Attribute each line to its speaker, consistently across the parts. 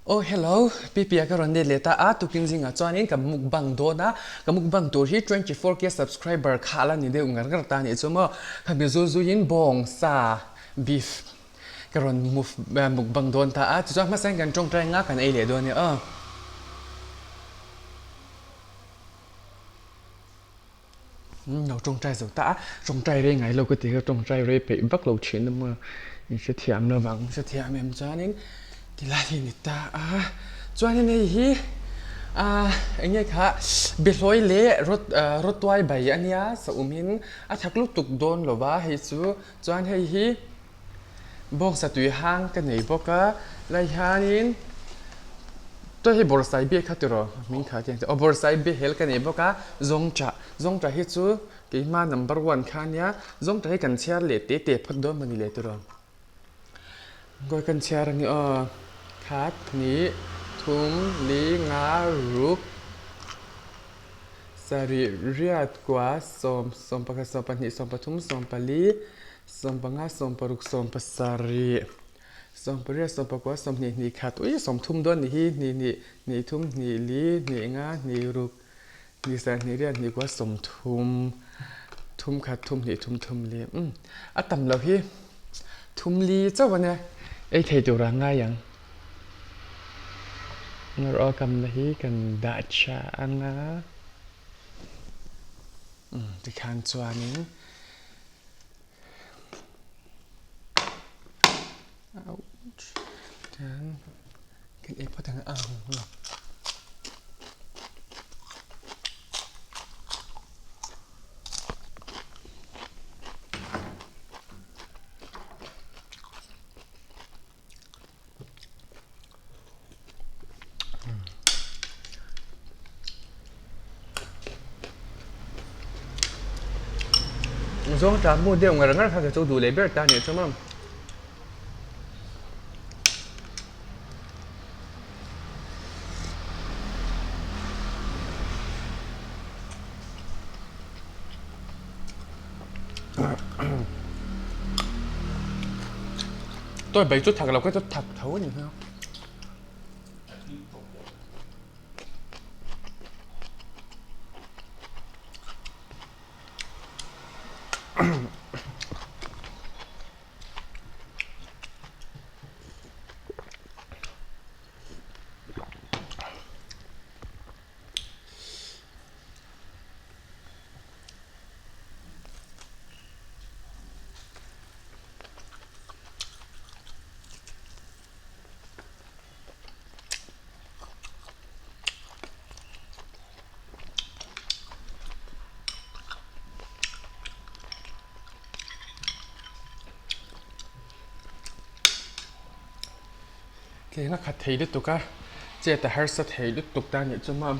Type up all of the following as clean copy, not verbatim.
Speaker 1: Oh hello, Pipia ka rawn let leh ta a, tukin zingah chuanin ka mukbang dawn a, ka mukbang tur hi 24k subscriber kha la ni deuh ngar ngar ta anih chu maw, khami zul zuiin bawng sa beef ka rawn mukbang dawn ta a, tichuan hmasa in kan tawngtai anga kan ei leh dawn nia aw. Lo tawngtai zo ta a, tawngtai rei ngai lo ka ti kha tawngtai rei peih vak lo thin a maw in hrethiam lo vang hrethiam em chuanin tilai hi ni ta a chuanin hei hi ah eng nge kha behlawi leh rawt rawtuai bai a nia saum in a thak lutuk dawn lo va hei chu chuan hei hi Bawngsa tui hang ka nei bawk a, lai hianin chuan hei bawrhsai biak kha tiraw hming kha tiang aw bawrhsai biahel ka nei bawk a zawngṭah zawngṭah hi chu keima number one kha ania zawngṭah hi kan chhiar leh teh teh phawt dawn mawni le tiraw kawi kan chhiar a ni aw khat hnih thum li nga ruk sarih riat kua sawm sawmpakhat sawmpahnih sawmpathum sawmpali. Sawmpanga, sawmparuk, sawmpasarih, sawmpariat, sawmpakua, sawmhnih, hnih khat, ui sawmthum dawn nih hi, hnih hnih, hnih thum, hnih li, hnih nga, hnih ruk, hnih sarih, hnih riat, hnih kua, sawmthum, thum khat, thum hnih, thum thum li, umm a tam loh hi thum li chauh a nia, ei thei tur ah ngai ang. Ngarawh kamna hi kan dah tha ang a, umm tikhan chuanin. Ouch. Tian kan ei phawt ang a ang. Zawngṭah mu deuh ngar ngar kha ka chu duh leh ber ta a nih chu maw. Tôi bai chu thak lo ka chu thak tho a ni hmel. Tleng a khat thei lutuk a, chet a harsa thei lutuk ta anih chu maw.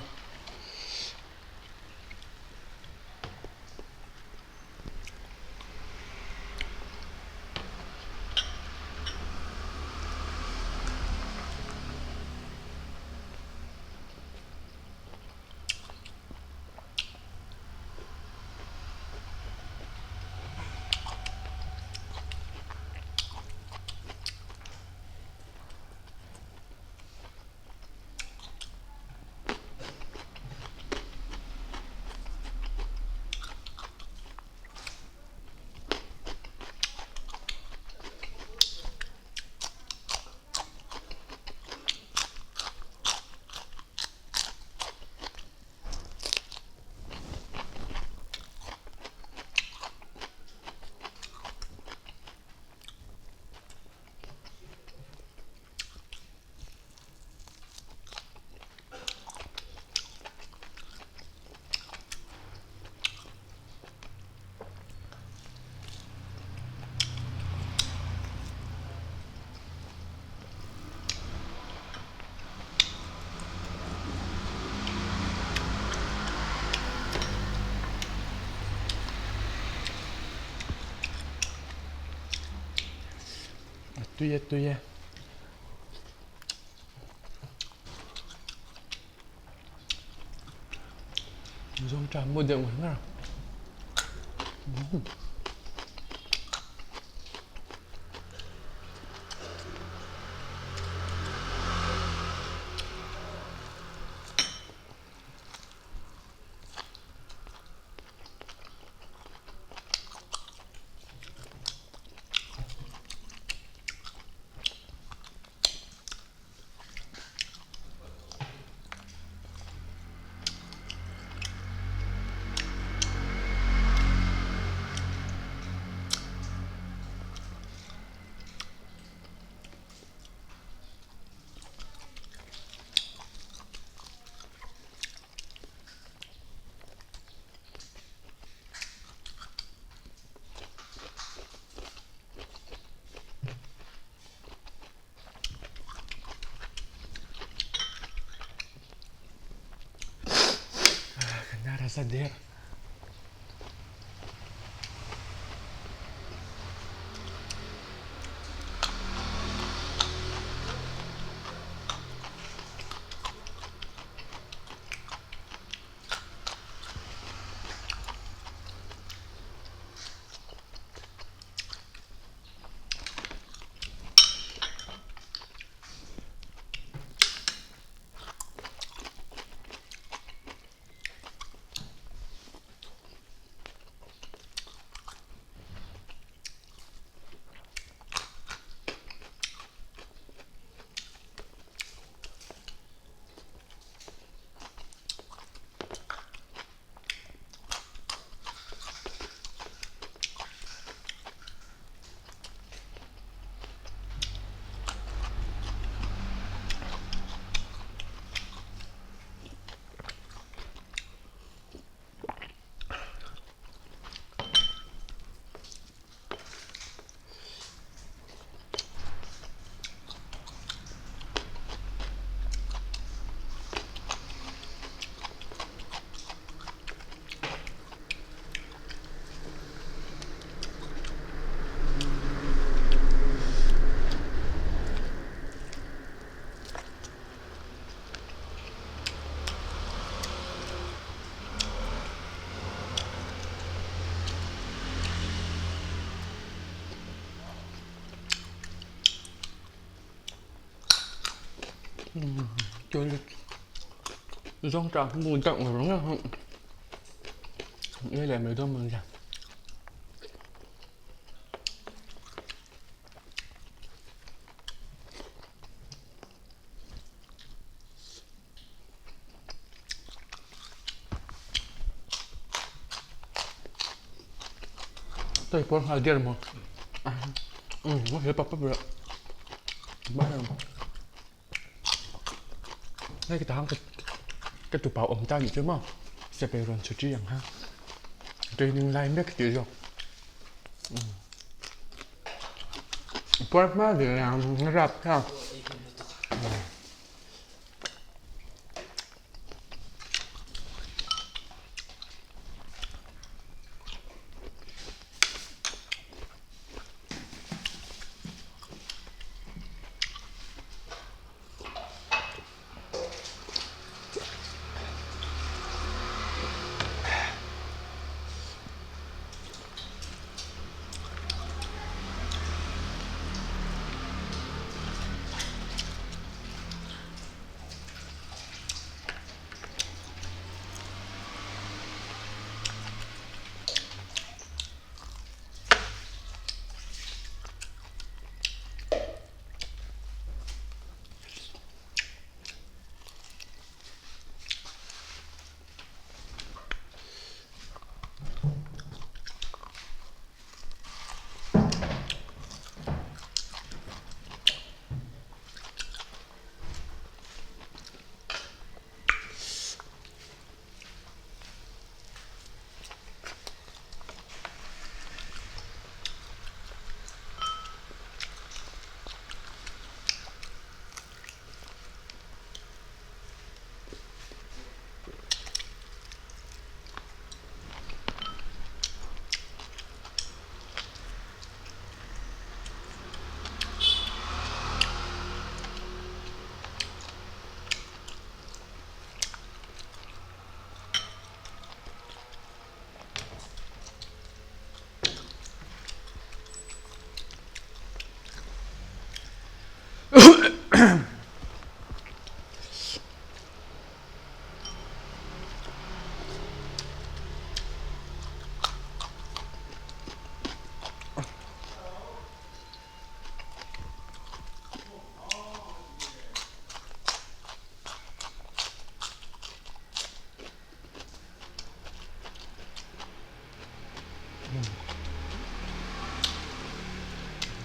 Speaker 1: A tui a tui e. Zawngṭah mu deuh ngar ngar. za der. Zawngṭah hmu deuh ngar ngar a ei leh mai dawn mawni. Tôi pawh nghal der maw umm he papa ber hei ka tang ka tupa awm ta nih chu maw step ei rawn chhuti ang ha training lai mek tih zawk puar hma ve ang rap kha.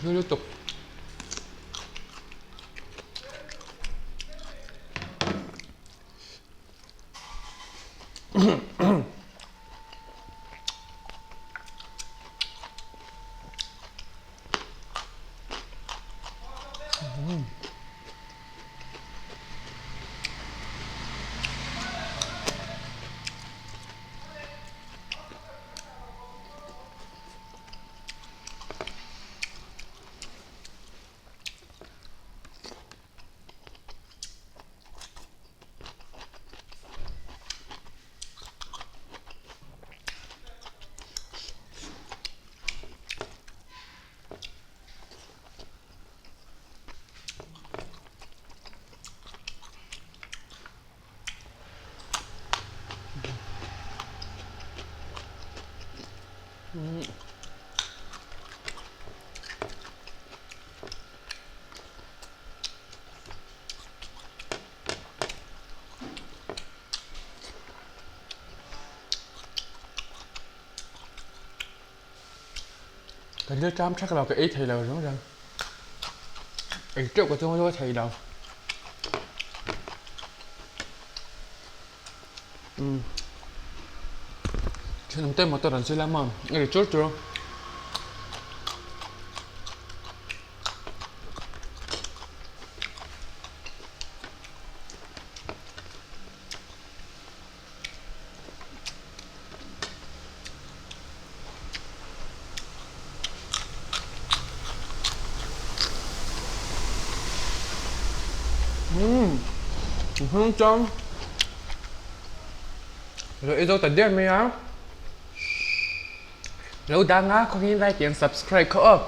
Speaker 1: Lutuk. Ka rilṭam ṭhak lo, ka ei thei lo reng reng. Ei teuh ka tum a thei lo. Umm thenawm te motor an zil a maw a ri chur chur a. Umm hnung chuan lo ei zo ta der mai a lo dang a khawngin like and subscribe kha aw.